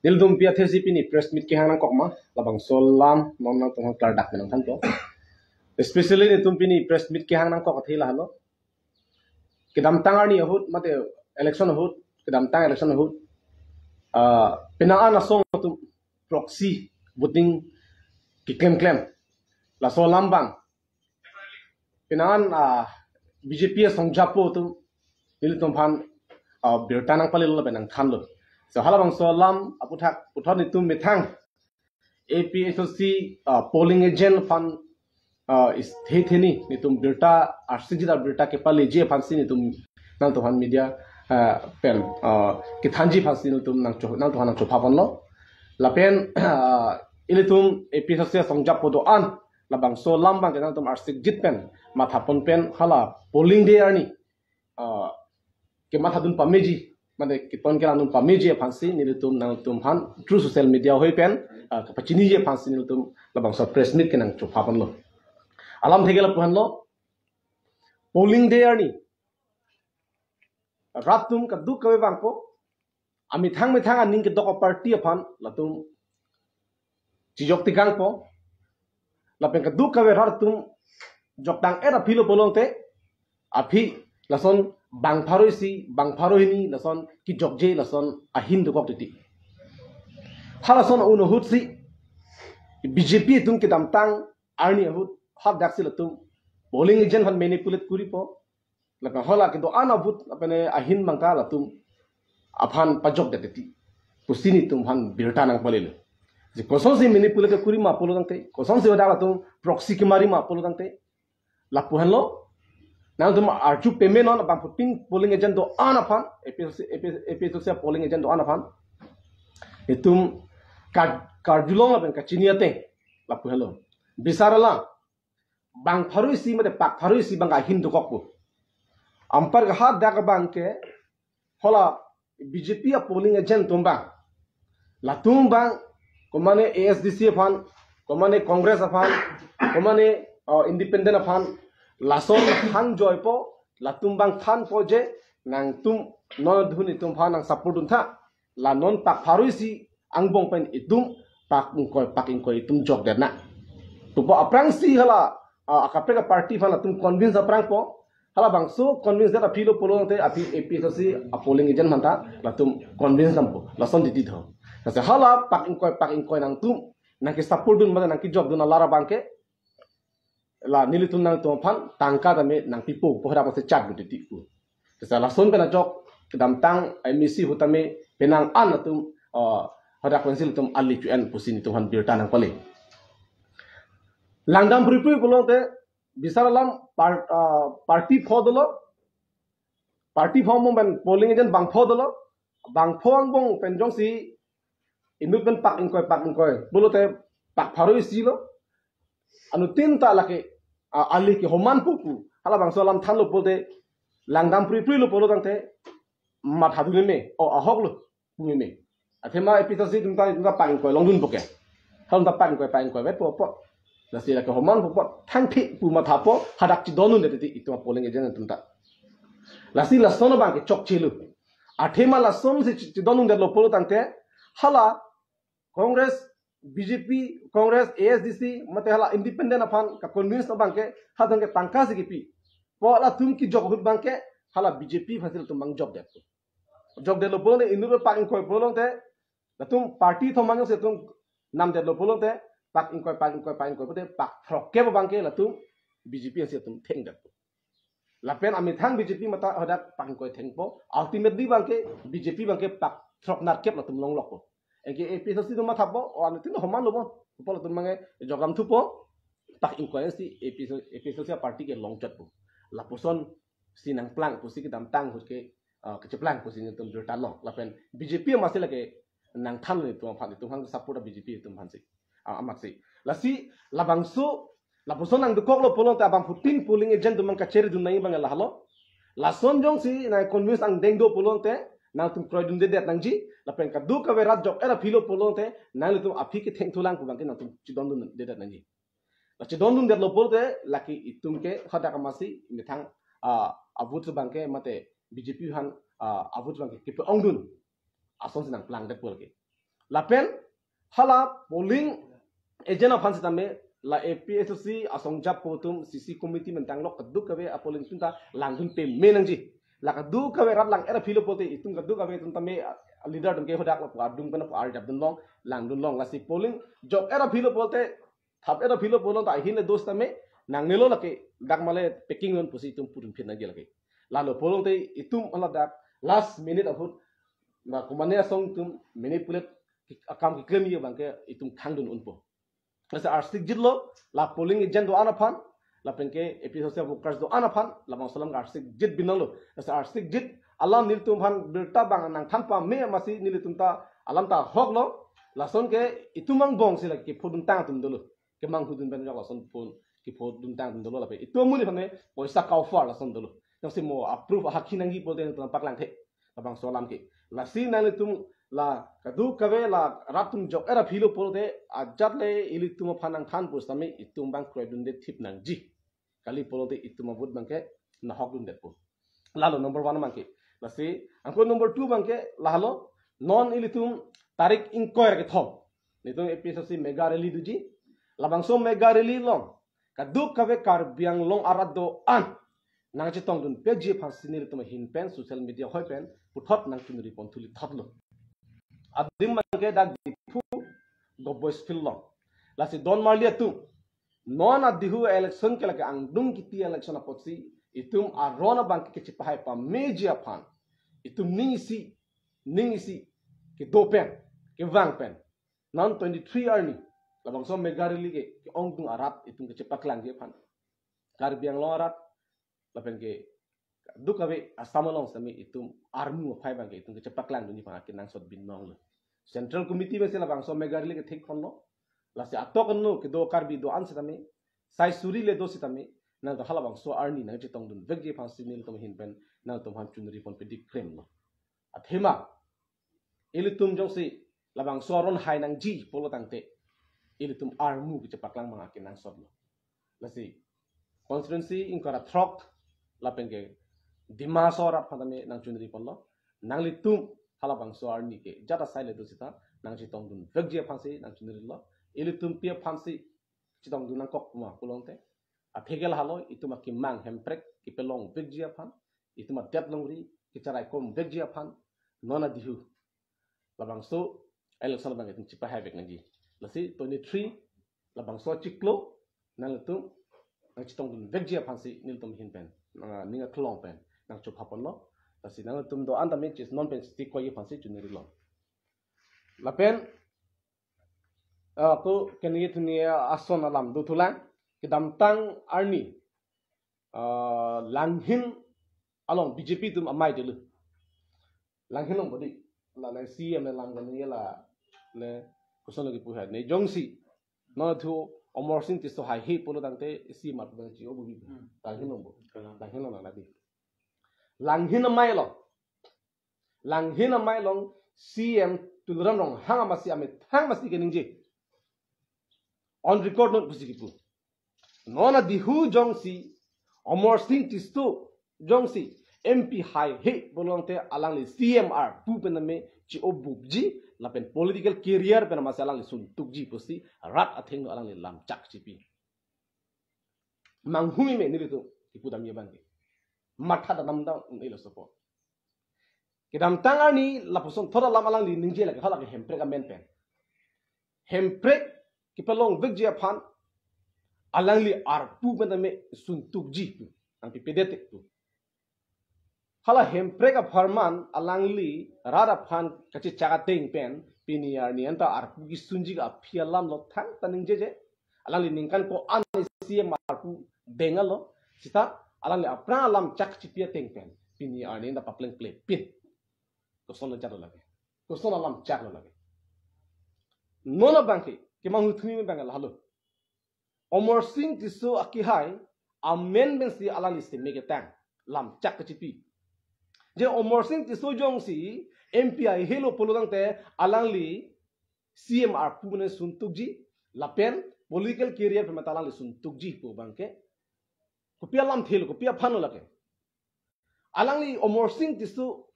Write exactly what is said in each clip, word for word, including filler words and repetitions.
Nelitum pi athesi pini press meet kehang nangkok ma, labangso alam non nangtum aphan klardak nangthanpo. Especially nelitum pini press meet kehang nangkok athe lahelo. Kedamtang arni ahut, mate election ahut, kedamtang election ahut, ah, penang an asong atum proxy voting keklemklem. Laso alam abang penang an, ah, B J P asong japo atum nelitum aphan, ah, birta nangpalelo lapen nangthanlo. So halabangso alam aputhak puthot nelitum methang A P H L C, ah, polling agent aphan, ah, is the theni nelitum birta, arsikjit abirta kepaleji aphansi nelitum nangtum aphan media, ah, pen, ah, kethanji aphansi nelitum nangcho-, nangtum aphan nangchophaponlo. Lapen, ah, ilitum A P H L C asong japo do-an labangso alam abangke nangtum arsikjit pen mathapon pen hala polling day arni, ah, kemathadun pameji, mane keton kelangdun pameji aphansi nelitum nangtum aphan through social media ahoi pen, ah, kapachiniji aphansi nelitum labangso press meet ke nangchophaponlo. Alamthe ke lapu-anlo, polling day arni rat atum kadokave vangpo, amethang methang aning kedok aparty aphan latum chijok tikangpo. Lapen kadokave rat atum joktang-et aphi lo pulote, aphi lason bang pharo isi, bang pharo hini lason kijokje lason ahin dokok titi. Halason un ahutsi B J P atum kedamtang arni ahut hadaksi latum polling agent aphan manipulate koripo. Lapen hala kedo-an a-vote lapen ahin abangta latum aphan pajokdet titi pusi nelitum aphan birta nangpalelo. Je kosonsi manipulate kori ma pulo tangte, kosonsi hadak latum proxy kemari ma pulo tangte, lapu-anlo. Nangtum arju pame non, bangphutin polling agent do-an aphan, A P H L C, A P H L C polling agent do-an aphan nelitum kar-, karjulong lapen kachini ateng, lapu-anlo. Bisar alam, bang pharo isi mate pak pharo isi abang ahin dokokpo. Anpar hadak abangke hala B J P a-polling agent atum abang, latum abang, komane A S D C aphan, komane Congress aphan, komane, uh, independent aphan, lason thanjoipo, latum abang thanpo je, nangtum non adhun itum aphan nang support duntha, la non pak pharo isi angbong pen itum pak ingkoi, pak ingkoi itum jokdet nang. Pupo aphrangsi hala, ah, akaprek a-party aphan latum convince aphrangpo. Halabangso convince det aphi lo pulote aphi A P H L C a-polling agent aphanta latum convince dampo. Lason titi tho. Lasi hala pak ingkoi, pak ingkoi nangtum nangke-support dun mate nangkejokdun alar abangke, la nelitum nangtum aphan tangka tame nangpipo pu hadak pase chat gu titi pu. Lasi lason pen ajok kedamtang M A C ahut tame penang an atum, ah, hadak pensi latum ali chu-en pusi nelitum aphan birta nangpale. Langdam phripri pulote bisar alam par-, ah, party pho dolo, party pho mo pen polling agent bang pho dolo, bang pho angbong pen jongsi inut pen pak ingkoi, pak ingkoi pulote pak pharo isi lo. Anuttin ta lake, ah, ali ke homan pupu. Halabangso alam thanlo pulote langdam phripri lo pulo tangte mathadun meme, o ahok lo pu meme. Athema A P H L C atum ta, atum ta pak ingkoi longdunpo ke. Halatum ta pak ingkoi, pak ingkoi vetpo po. Lasi lake homan pupo, thangthi pu mathapo, hadak chidondundet titi itum a-polling agent atum ta. Lasi lason abangke chokchelo. Athema lasonsi chi-, chidondundetlo pulo tangte, hala Congress, B J P, Congress, A S D C, mate hala independent aphan ka-convince abangke, halatum ke tangka si kipi. Po latum kejok ahut abangke, hala B J P aphansi latum abang jokdet. Jokdetlo pulote inut pen pak ingkoi pulote, latum party thom angjongsi latum namdetlo pulote, pak ingkoi, pak ingkoi, pak ingkoi pulote pak throkkep abangke latum B J P ansi latum thengdet. Lapen amethang B J P mate hadak pak ingkoi thengpo. Ultimately abangke B J P abangke pak throknerkep latum longlokpo. Anke A P H L C atum mathapo, o anuttin homan lo bon. Pupo latum abangke jokdam thupo, pak ingkoi ansi A P H L C, A P H L C a-party ke longchotpo. Lapusonsi nangplang pusi kedamtang ahut ke, ah, kacheplang pusi nelitum birta long. Lapen B J P amatsi lake nangthan nelitum aphan, nelitum aphan support a-B J P atum aphansi. Ah, amatsi. Lasi labangso, lapuson nangdokoklo pulote abangphutin polling agent atum abang kacheridun nangji abang lahelo. Lason jongsi nang-convince angdeng do pulote nangtum kroidundedet nangji, lapen kadokave rat jok-et aphi lo pulote nanglitum aphi kethengthulang pu abangke nangtum chidondundedet nangji. La chidondundetlo pulote lake itum ke hadak amatsi methang, ah, a-vote abangke mate B J P aphan, ah, a-vote abangke kepe-ongdun asonsi nangplangdetpo lake. Lapen hala polling agent aphan sitame la A P H L C asong jap po atum C C committee pen tanglo, kadokave a polling agent ta langdun pame nangji. La kadokave rat lang-et aphi lo pulote itum kadokave atum tame a leader atum ke hadak lapu adung pen lapu arjap dunlong, langdunlong. Lasi polling jok-et aphi lo pulote, thap-et aphi lo pulo ta ahin le dos tame nangnelo lake, dak male packing non pusi itum pudun phin nangji lake. Lalo pulote itum hala dak last minute ahut, na kumane asong atum manipulate akam keklemji abang ke itum khangdun unpo. Lasi arsik jitlo, la polling agent do-an aphan, lapen ke A P H L C workers do-an aphan, labangso alam arsik jit binong lo. Lasi arsik jit alam nelitum aphan birta abang nangthan pame amatsi nelitum ta alam ta ahok lo. Lason ke itum angbong si lake kephoduntang atum dolo. Kemanghu dun pen jok lason phone, kephoduntang atum dolo lapen itum amonit aphan me poisa kauphar lason dolo. Jongsi mo approve ahakhi nangji pulote nelitum paklangthe labangso alam ke. Lasi nanglitum la kadokave la rat atum jok-et aphi lo pulote ajat le ilitum aphan nangthan pusitame itum abang kroidunde thip nangji. Kali pulote itum a-vote abang ke nahok dundetpo. Lalo number one abang ke. Lasi anke number two abang ke lahelo, non ilitum tarik ingkoi ra kethom nelitum A P H L C mega rally doji. Labangso mega rally along kadokave Karbi Anglong arat do-an nangchetongdun pekji aphansi nelitum ahin pen social media ahoi pen puthot nangchunri pon thuli thotlo. Adim abang ke dak Diphu Govt Boys Field along. Lasi don marli atum, non adihu election ke lake angdung kiti election apotsi itum aron abang ke kechepahai pameji aphan itum ning isi, ning isi kedo pen, kevang pen non twenty-three arni labangso mega rally ke ke-ongdung arat itum kechepaklangji aphan, Karbi Anglong arat lapen ke kadokave Assam along sitame itum armu aphai abang ke itum kechepaklangdunji aphan akenangsot binong lo. Central Committee pensi labangso mega rally kethek ponlo. Lasi atok anu kedo Karbi do-an sitame, sai suri le do sitame, nangtum halabangso arni nangchetongdun vekji aphansi nelitum ahin pen nangtum aphan chunri pon pedik krem lo. Athema ilitum jongsi labangso aron hai nangji pulo tangte ilitum armu kechepaklang abang akenangsot lo. Lasi constituency ingkoi ra throk lapen ke Dima Hasao arat aphan tame nangchunri ponlo. Nanglitum halabangso arni ke jat asai le do sita nangchetongdun vekji aphansi nangchunrilo. Ilitum pi aphansi chetongdun nangkok ma pulote, atheke lahelo, itum akemang Hemprek kepalong vekji aphan, itum adet longri kecharai kom vekji aphan, non adihu labangso election abang itum chepahai vek nangji. Lasi twenty-three labangso achiklo nanglitum nangchetongdun vekji aphansi nelitum ahin pen, ah, ning aklong pen nangchopha ponlo. Lasi nanglitum do-an tame chis non pen siti koi aphansi chunrilo. Lapen, ah, ko keni thuni ason alam dothulang, kedamtang arni, ah, Langhin along B J P atum amei dolo. Langhin along bodi. La le C M le lang kani la le koson lagi puha. Ne jongsi non thu Amarsing Tisso haihe pulo tangte C M arpu bang chi-o bubi. Hmm. Langhin along bo. Kalang. Langhin along nadi. Langhin amei along. Langhin amei along C M Tuliram Ronghang amatsi amethang amatsi keningje. On record note pusi kipu. Non adihu jongsi Amarsing Tisso jongsi M P haihe pulo tangte alangli C M arpu pen tame chi-o bupji lapen political career pen amatsi alangli suntukji pusi rat athengno alangli lamchak chipi. Manghumi me nelitum kipudamji abang ke. Matha damdam un-elo sopo. Kedamtang arni lapuson thot alam alangli ningje lake halake Hemprek amen pen. Hemprek kepalong vekji aphan alangli arpu pen tame suntukji pu. Nangpipedet pu. Hala Hemprek apharman alangli rat aphan kachechak ateng pen pini arni anta arpu kesunji aphi alam lo thangta ningjeje. Alangli ningkan ko-an C M arpu denglo. Sita alangli aphrang alam chak chipi ateng pen pini arni anta paplengple pin. Koson lo chak lo lake. Koson alam chak lo lake. Non abang ke, kemanghu thumi abang ke lahelo. Amarsing Tisso akehai amen pensi alangli seme ketang, lamchak kachipi. Je Amarsing Tisso jongsi M P haihelo pulo tangte alangli C M arpu pen suntukji, lapen political career pen mata alangli suntukji pu abang ke. Kopi alamthelo, kopi aphanlo lake. Alangli Amarsing Tisso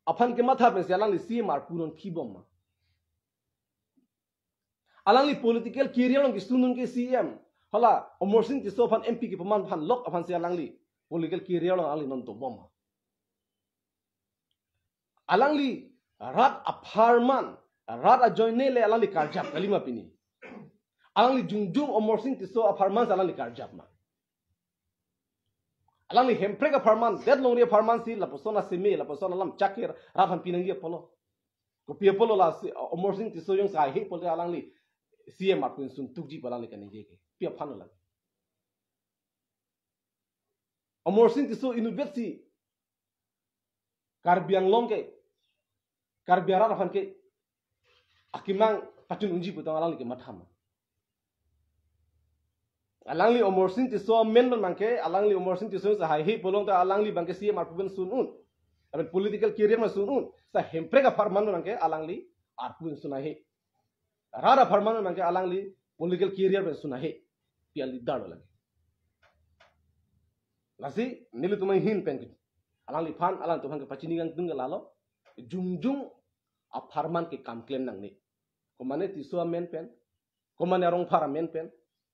aphan kematha pensi alangli C M arpu non khibom ma. Alangli political career along kesun un ke C M. Hala Amarsing Tisso aphan M P kepaman aphan lok aphansi alangli political career along alangli non dobom. Alangli rat apharman, rat ajoine le alangli karjap kalima pini. Alangli jongjong Amarsing Tisso apharmansi alangli karjap ma. Alangli Hemprek apharman, det longri apharmansi lapuson aseme, lapuson alam chakir, rat aphan pinangji apotlo. Kopi apotlo lasi, Amarsing Tisso jongsi haihe pulote alangli C M arpu insun tukji pu alangli kaningje ke. Pi aphan lo lagi. Amarsing Tisso inutvetsi Karbi Anglong ke, Karbi arat aphan ke akemang pachun unji pu tong alangli kematha ma. Alangli Amarsing Tisso amen abang ke, alangli Amarsing Tisso jongsi haihe pulote alangli abang ke C M arpu pen sun un. Lapen political career ma sun un. Seta Hemprek apharman abang ke alangli arpu pen sun haihe. Rat apharman abang ke alangli political career pen sun haihe. Pi a leader lo lagi. Lasi nelitum ahin pen ke, alangliphan, alangtum aphan kepachini kangtung ke lalo. Jongjong apharman ke kam klem nangne. Komane Tisso amen pen, komane Rongphar amen pen,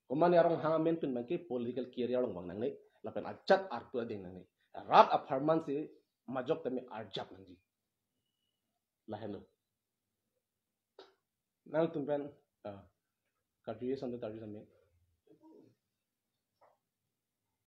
komane Ronghang amen pen abang ke political career along vang nangne. Lapen ajat arpu adeng nangne. Rat apharmansi majok tame arjap nangji. Lahenlo. Nangtum pen, ah, karju ye sampai karju sampai.